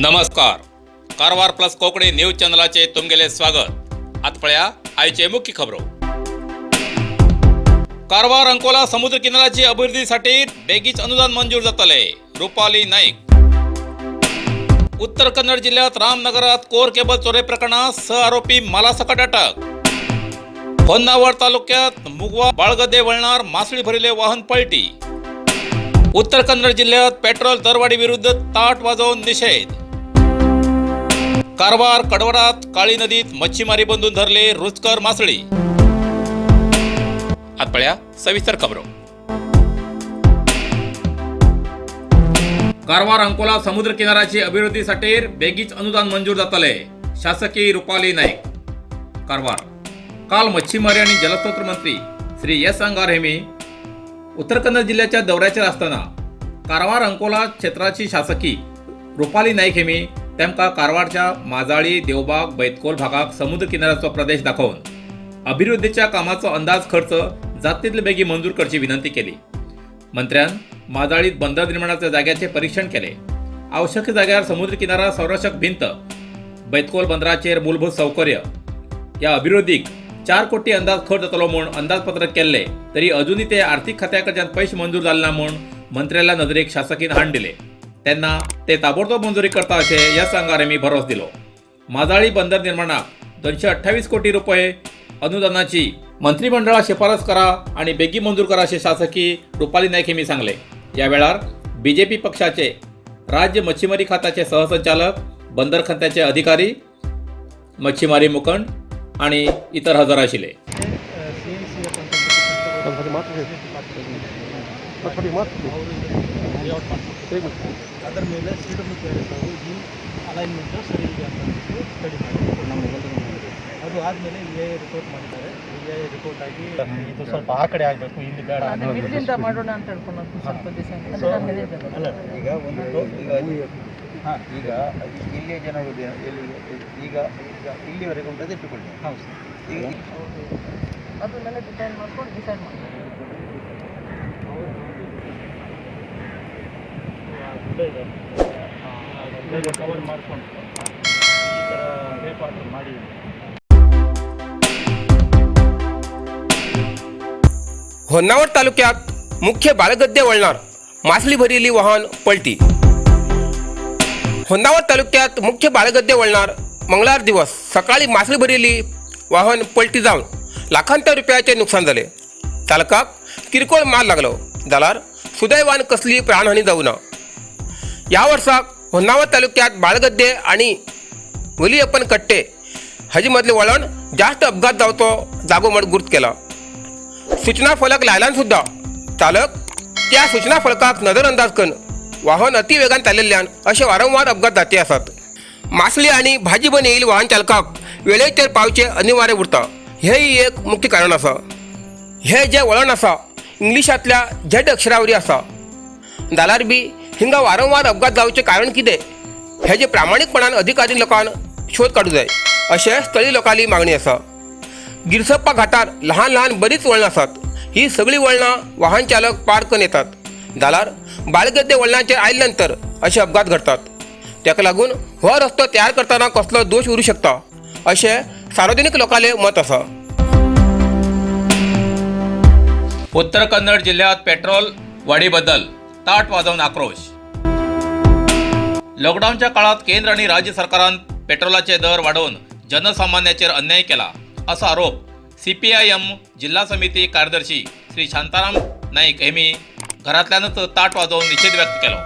नमस्कार, Karwar plus Konkani news चॅनलाचे तुमगेले स्वागत. आतां पळया आयचे मुख्य खबरो. कारवार अंकोला समुद्र किनाऱ्याची अभिवृद्धीसाठी बेगीच अनुदान मंजूर जातले, रुपाली नाईक. उत्तर कन्नड जिल्ह्यात रामनगरात कोर केबल चोरी प्रकरणात सह आरोपी मालासकट अटक. होन्नावर तालुक्यात मुगवा बाळगदे वळणार मासळी भरिले वाहन पलटी. उत्तर कन्नड जिल्ह्यात पेट्रोल दरवाढी विरुद्ध ताट वाजवून निषेध. कारवार कडवरात काळी नदीत मच्छीमारी बंधून धरले रुचकर मासळी. आतपळ्या सविस्तर खबरो. कारवार अंकोला समुद्र किनाऱ्याची अभिवृद्धीसाठी बेगीच अनुदान मंजूर जातले, शासकीय रुपाली नाईक. कारवार. काल मच्छीमारी आणि जलस्रोत मंत्री श्री एस अंगार हेमी उत्तर कन्नड जिल्ह्याच्या दौऱ्याचेर असताना कारवार अंकोला क्षेत्राची शासकी रुपाली नाईक हेमी तेमकां कारवारच्या माजाळी, देवबाग, बैतकोल भागाक समुद्र किनाऱ्याचो प्रदेश दाखोवन अभिवृद्धीच्या कामाचो अंदाज खर्च जात तितले बेगीन मंजूर करची विनंती केली. मंत्र्यान माजाळीत बंदर निर्माणाच्या जाग्याचे परीक्षण केले. आवश्यक जाग्यार समुद्र किनारा संरक्षक भिंत, बैतकोल बंदराचेर मूलभूत सौकर्य या अभिवृद्धीक 4 कोटी अंदाज खर्च जातलो म्हूण अंदाजपत्रक केल्ले तरी अजुनूय ते आर्थिक खात्या कडच्यान पयशे मंजूर जाले ना म्हूण मंत्र्याल्या नदरेक शासकीन हाडून दिले तेन्ना ते ताबडतोब मंजुरी करता अशें ह्या सांगार भरोस दिलो. माजाळी बंदर निर्माणाक 228 कोटी रुपये अनुदानाची मंत्रिमंडळात शिफारस करा आणि बेगीन मंजूर करा अशें शासकी रुपाली नायक यांनी सांगले. या वेळार बीजेपी पक्षाचे राज्य मच्छीमारी खात्याचे सहसंचालक, बंदर खात्याचे अधिकारी, मच्छीमारी मुखंड आणि इतर हजर आशिल्ले. ಅದರ ಮೇಲೆ ಸಿ ಡಬ್ಲ್ಯೂ ಪಿ ಆರ್ ಅವರು ಈ ಅಲೈನ್ಮೆಂಟು ಸರಿ ಇದೆ ಅಂತ ಅಂದ್ಬಿಟ್ಟು ಸ್ಟಡಿ ಮಾಡಿ, ಅದು ಆದಮೇಲೆ ಎ I report ಮಾಡಿದ್ದಾರೆ. ಎ I report ಆಗಿ ಇದು ಸ್ವಲ್ಪ ಆ ಕಡೆ ಆಗಬೇಕು, ಇಲ್ಲಿ ಬೇಡ. ಅದೇ ಮಿಡ್ಲಿಂದ ಮಾಡೋಣ ಅಂತ ಹೇಳ್ಕೊಂಡು ಸ್ವಲ್ಪ ದಿವಸ ಸೊ ನಾನು ಹೇಳಿದ್ದೆ. ಅಲ್ಲ, ಈಗ ಒಂದು ಈಗ ಹಾಂ. ಈಗ ಇಲ್ಲಿಯ ಜನರು ಎಲ್ಲಿ ಈಗ ಈಗ ಇಲ್ಲಿವರೆಗೆ ಉಂಟು ಇಟ್ಟುಕೊಳ್ಳಿ. ಹೌದು ಸರ್. ಈಗ ಅದನ್ನೆಲ್ಲ ಡಿಸೈನ್ ಮಾಡ್ಕೊಂಡು ಡಿಸೈನ್ ಮಾಡ್ತಾರೆ. ಗುಡ್ಡ ಇದೆ, ಕವರ್ ಮಾಡಿಕೊಂಡು ಈ ಥರ ವೇಪ್ ವಾಟರ್ ಮಾಡಿ. होन्नावर तालुक्यात मुख्य बाळगद्दे वळणार मासळी भरिली वाहन पलटी. होन्नावर तालुक्यात मुख्य बाळगद्दे वळणार मंगळवार दिवस सकाळी मासळी भरिली वाहन पलटी जावन लाखांच्या रुपयाचे नुकसान झाले. चालकाक किरकोळ मार लागलो जाल्यार सुदैवान कसली प्राणहानी जावं ना. ह्या वर्साक होन्नावर तालुक्यात बाळगद्दे आणि वलियप्पन कट्टे हाजे मदलें वळण जास्त अपघात जावचो जागो म्हण गुर्त केला. सूचना फलक लायल्यान सुद्दां चालक त्या सूचना फलकाक नदर अंदाज करून वाहन अति वेगान चालयल्ल्यान अशे वारंवार अपघात जाते आसात. मासळी आनी भाजी बन येयिल्ल्या वाहन चालकाक वेळेचेर पावचें अनिवार्य उरता, हेंय एक मुख्य कारण आसा. हें जें वळण आसा इंग्लिशांतल्या झेड अक्षरावरी आसा जाल्यार बी हिंगा वारंवार अपघात जावचें कारण कितें हेजें प्रामाणीकपणान अधिकारी लोकान शोध काडूं जाय अशें स्थळीय लोकांली मागणी आसा. गिरसप्पा घाटार ल्हान ल्हान बरीच वळणां आसात. ही सगळीं वळणां वाहन चालक पार करून येतात जाल्यार बाळगद्दे वळणाचेर आयले नंतर अशे अपघात घडतात. ताका लागून हो रस्तो तयार करतना कसलो दोश उरूं शकता अशें सार्वजनीक लोकांलें मत आसा. उत्तर कन्नड जिल्ह्यात पेट्रोल वाढीबद्दल ताट वाजवून आक्रोश. लॉकडाऊनच्या काळात केंद्र आणि राज्य सरकारान पेट्रोलाचे दर वाढोवन जनसामान्याचेर अन्याय केला असो आरोप सीपीआयएम जिल्हा समिती कार्यदर्शी श्री शांताराम नाईक यांनी घरांतल्यानच ताट वाजोवन निषेध व्यक्त केलो.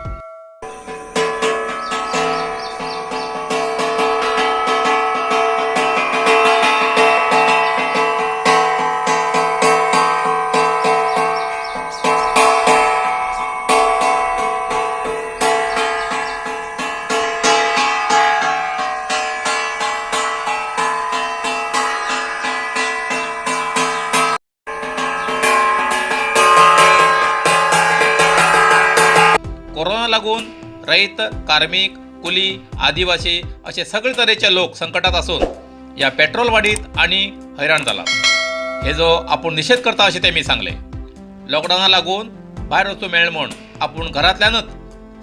कोरोना लागून रयत, कार्मीक, कुली, आदिवासी असे सगळे तरेचे लोक संकटात असून या पेट्रोल वाडीत आणि हैराण जाला, हे जो आपूण निषेध करता अशें तेमी सांगलें. लॉकडावना लागून भायर वचूं मेळ्ळें म्हूण आपूण घरांतल्यानच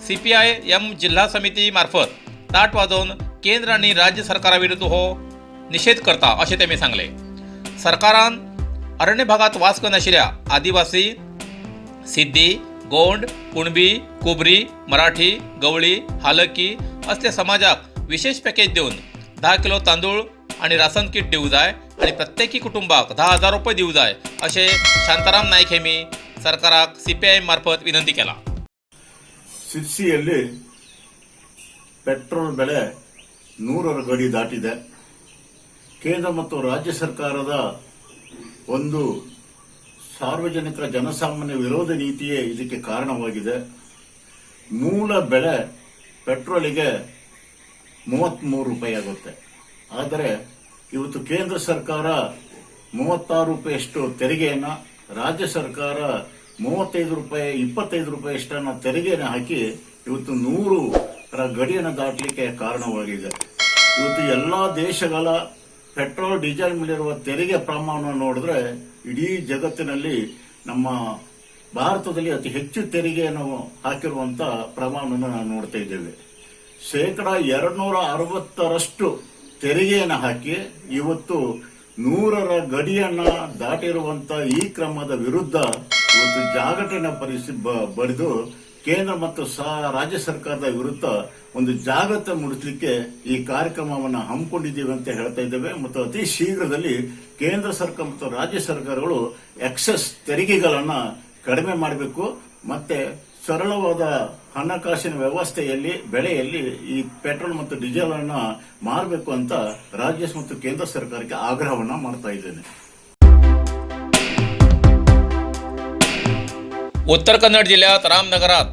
सीपीआय एम जिल्हा समिती मार्फत ताट वाजोवन केंद्र आनी राज्य सरकारा विरुद्ध हो निशेध करता अशें तेमी सांगलें. सरकारान अरण्य भागात वास करनाशिल्ल्या आदिवासी, सिद्धी, गोंड, कुणबी, कुबरी, मराठी, गवळी, हालकी असल्या समाजाक विशेष पॅकेज दिवन 10 किलो तांदूळ आणि राशन किट दिवं जाय आणि प्रत्येकी कुटुंबाक 10,000 रुपये दिवं जाय अशें शांताराम नायक हेमी सरकाराक सीपीआय मार्फत विनंती केला. ಸಿರ್ಸಿಯಲ್ಲಿ ಪೆಟ್ರೋಲ್ ಬೆಲೆ 100ರ ಗಡಿ ದಾಟಿದೆ. ಕೇಂದ್ರ ಮತ್ತು ರಾಜ್ಯ ಸರ್ಕಾರದ ಒಂದು ಸಾರ್ವಜನಿಕ ಜನಸಾಮಾನ್ಯ ವಿರೋಧ ನೀತಿಯೇ ಇದಕ್ಕೆ ಕಾರಣವಾಗಿದೆ. ಮೂಲ ಬೆಲೆ ಪೆಟ್ರೋಲಿಗೆ 33 ರೂಪಾಯಿ ಆಗುತ್ತೆ. ಆದರೆ ಇವತ್ತು ಕೇಂದ್ರ ಸರ್ಕಾರ 36 ರೂಪಾಯಿಯಷ್ಟು ತೆರಿಗೆಯನ್ನು, ರಾಜ್ಯ ಸರ್ಕಾರ 35 ರೂಪಾಯಿ, 25 ರೂಪಾಯಿಯಷ್ಟನ್ನು ತೆರಿಗೆಯನ್ನು ಹಾಕಿ ಇವತ್ತು 100ರ ಗಡಿಯನ್ನು ದಾಟಲಿಕ್ಕೆ ಕಾರಣವಾಗಿದೆ. ಇವತ್ತು ಎಲ್ಲಾ ದೇಶಗಳ ಪೆಟ್ರೋಲ್, ಡೀಸೆಲ್ ಮೇಲಿರುವ ತೆರಿಗೆ ಪ್ರಮಾಣವನ್ನು ನೋಡಿದ್ರೆ ಇಡೀ ಜಗತ್ತಿನಲ್ಲಿ ನಮ್ಮ ಭಾರತದಲ್ಲಿ ಅತಿ ಹೆಚ್ಚು ತೆರಿಗೆಯನ್ನು ಹಾಕಿರುವಂತ ಪ್ರಮಾಣವನ್ನು ನಾವು ನೋಡ್ತಾ ಇದ್ದೇವೆ. 260%ರಷ್ಟು ತೆರಿಗೆಯನ್ನು ಹಾಕಿ ಇವತ್ತು 100ರ ಗಡಿಯನ್ನ ದಾಟಿರುವಂತ ಈ ಕ್ರಮದ ವಿರುದ್ಧ ಇವತ್ತು ಜಾಗಟನೆ ಪರಿಸಿ ಬರೆದು ಕೇಂದ್ರ ಮತ್ತು ರಾಜ್ಯ ಸರ್ಕಾರದ ವಿರುದ್ಧ ಒಂದು ಜಾಗೃತಿ ಮೂಡಿಸಲಿಕ್ಕೆ ಈ ಕಾರ್ಯಕ್ರಮವನ್ನು ಹಮ್ಮಿಕೊಂಡಿದ್ದೀವಿ ಅಂತ ಹೇಳ್ತಾ ಇದ್ದೇವೆ. ಮತ್ತು ಅತಿ ಶೀಘ್ರದಲ್ಲಿ ಕೇಂದ್ರ ಸರ್ಕಾರ ಮತ್ತು ರಾಜ್ಯ ಸರ್ಕಾರಗಳು ಎಕ್ಸೆಸ್ ತೆರಿಗೆಗಳನ್ನ ಕಡಿಮೆ ಮಾಡಬೇಕು, ಮತ್ತೆ ಸರಳವಾದ ಹಣಕಾಸಿನ ವ್ಯವಸ್ಥೆಯಲ್ಲಿ ಬೆಲೆಯಲ್ಲಿ ಈ ಪೆಟ್ರೋಲ್ ಮತ್ತು ಡೀಸೆಲ್ ಅನ್ನ ಮಾರಬೇಕು ಅಂತ ರಾಜ್ಯ ಮತ್ತು ಕೇಂದ್ರ ಸರ್ಕಾರಕ್ಕೆ ಆಗ್ರಹವನ್ನ ಮಾಡ್ತಾ ಇದ್ದೇನೆ. उत्तर कन्नड जिल्ह्यात रामनगरात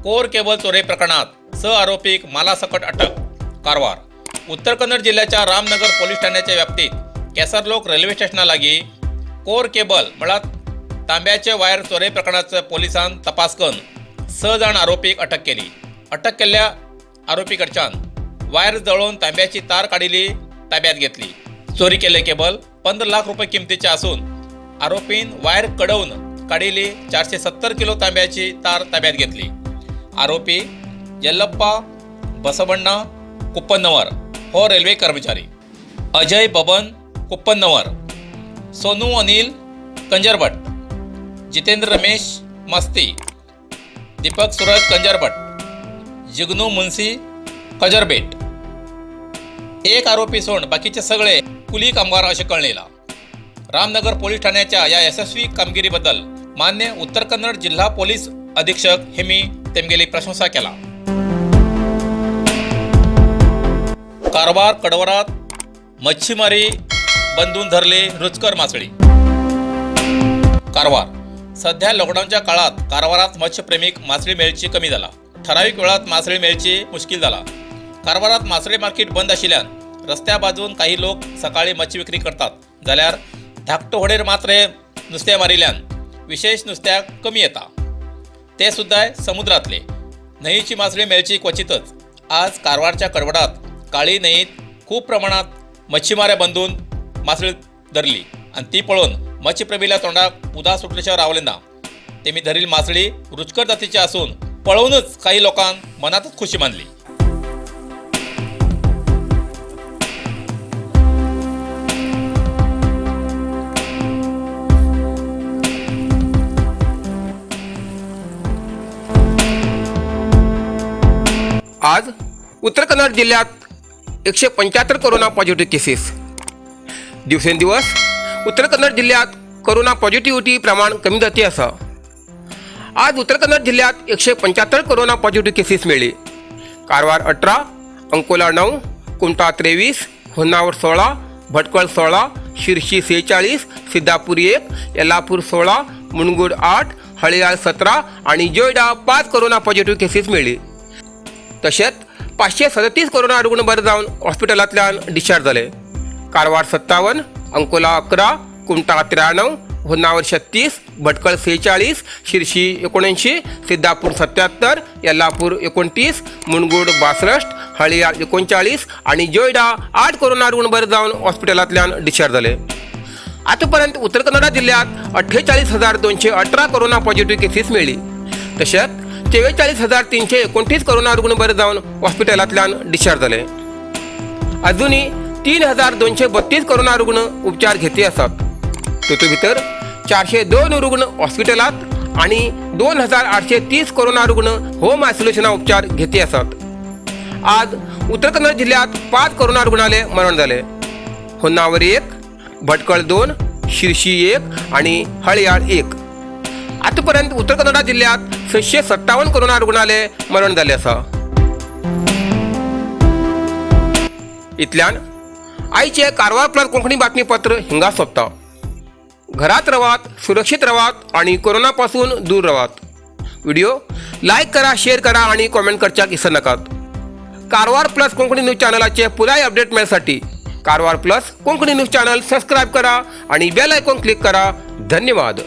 कोर केबल चोरी प्रकरणात 6 आरोपीक मालासकट अटक. कारवार. उत्तर कन्नड जिल्ह्याच्या रामनगर पोलीस ठाण्याच्या व्याप्तीत केसरलोक रेल्वे स्टेशना लागीं कोर केबल म्हळ्यार तांब्याचे वायर चोरी प्रकरणाचो पोलिसान तपास करून 6 जाण आरोपीक अटक केली. अटक केल्ल्या आरोपी कडच्यान वायर जळोवन तांब्याची तार काडिल्ली ताब्यात घेतली. चोरी केल्ले केबल 15 लाख रुपये किमतीचे आसून आरोपीन वायर कडोवन काडिल्ली 470 किलो तांब्याची तार ताब्यात घेतली. आरोपी यल्लप्पा बसवण्णा कुप्पन्नवर हो रेल्वे कर्मचारी, अजय बबन कुप्पन्नवर, सोनू अनिल कंजरभट, जितेंद्र रमेश मस्ती, दीपक सूरज कंजरभट, जिग्नू मुन्सी कजरबेट. एक आरोपी सोड बाकीचे सगळे कुली कामगार अशें कळ्ळें. रामनगर पोलीस ठाण्याच्या या यशस्वी कामगिरीबद्दल मान्य उत्तर कन्नड जिल्हा पोलीस अधीक्षक हेमी तेमगेली प्रशंसा केला. कारवार कडवरात मच्छीमारी बंदून धरली रुचकर मासळी. कारवार. सध्या लॉकडाऊनच्या काळात कारवारात मत्स्यप्रेमीक मासळी मेळची कमी जाला. ठराविक वेळात मासळी मेळची मुश्कील जाला. कारवारात मासळी मार्केट बंद आशिल्ल्यान रस्त्या बाजून काही लोक सकाळी मच्छी विक्री करतात, जाल्यार धाकटो होडेर मात्र हे नुस्तें मारिल्ल्यान विशेष नुस्त्याक कमी येता. ते सुद्दां समुद्रातले न्हंयेची मासळी मेळची क्वचितच. आज कारवारच्या कडवडात काळी न्हंयेत खूब प्रमाणात मच्छीमाऱ्या बंदून मासळी धरली आणि ती पळोवन मच्छीप्रेमीला तोंडाक उदा सुटल्याशिवाय रावले ना. तेमी धरील मासळी रुचकर जातीची असून पळोवनच काही लोकांक मनातच खुशी मानली. आज उत्तर कन्नड जिल्ह्यात 175 कोरोना पॉझिटिव्ह केसेस. दिवसेंदिवस उत्तर कन्नड जिल्ह्यात कोरोना पॉझिटिव्हिटी प्रमाण कमी जाती आसा. आज उत्तर कन्नड जिल्ह्यात 175 कोरोना पॉझिटिव्ह केसीस मेळ्ळी. कारवार 18, अंकोला 9, कुमठा 23, होन्नावर 16, भटकळ 16, शिरशी 46, सिद्धापूर 1, येल्लापूर 16, मुनगुड 8, हळियाळ 17 आणि जोयडा 5 कोरोना पॉझिटिव्ह केसीस मेळ्ळी. तशेंच 537 कोरोना रुग्ण बरे जावन हॉस्पिटलांतल्यान डिस्चार्ज जाले. कारवार 57, अंकोला 11, कुमठा 93, होन्नावर 36, भटकळ 46, शिरशी 79, सिद्धापूर 77, येल्लापूर 29, मुनगुड 62, हळियाळ 39 आणि जोयडा 8 कोरोना रुग्ण बरे जावन हॉस्पिटलांतल्यान डिस्चार्ज जाले. आतापर्यंत उत्तर कन्नडा जिल्ह्यात 48,218 कोरोना पॉझिटिव्ह केसीस मेळ्ळी. तशेंच 44,329 कोरोना रुग्ण बरे जावन हॉस्पिटलांतल्यान डिस्चार्ज जाले. अजुनूय 3232 कोरोना रुग्ण उपचार घेती आसात. तातूंत भितर 402 रुग्ण हॉस्पिटलांत आनी 2830 कोरोना रुग्ण होम आयसोलेशना उपचार घेती आसात. आज उत्तर कन्नड जिल्ह्यात 5 कोरोना रुग्णाले मरण जाले. होन्नावर 1, भटकळ 2, शिरशी 1 आणि हळयाळ 1. आतापर्यंत उत्तर कन्नडा जिल्ह्यात 657 कोरोना रुग्णाले मरण जाले आसा. इतल्यान आयचे कारवार प्लस कोंकणी बातमीपत्र हिंगा सोंपता. घरात रवात, सुरक्षित रवात आणि कोरोनापासून दूर रवात. व्हिडिओ लायक करा, शेअर करा आणि कॉमेंट करच्याक विसर नाकात. कारवार प्लस कोंकणी न्यूज चॅनलाचे पुराय update मेळसाठी Karwar plus Konkani news channel subscribe करा आणि बेल आयकॉन क्लिक करा. धन्यवाद.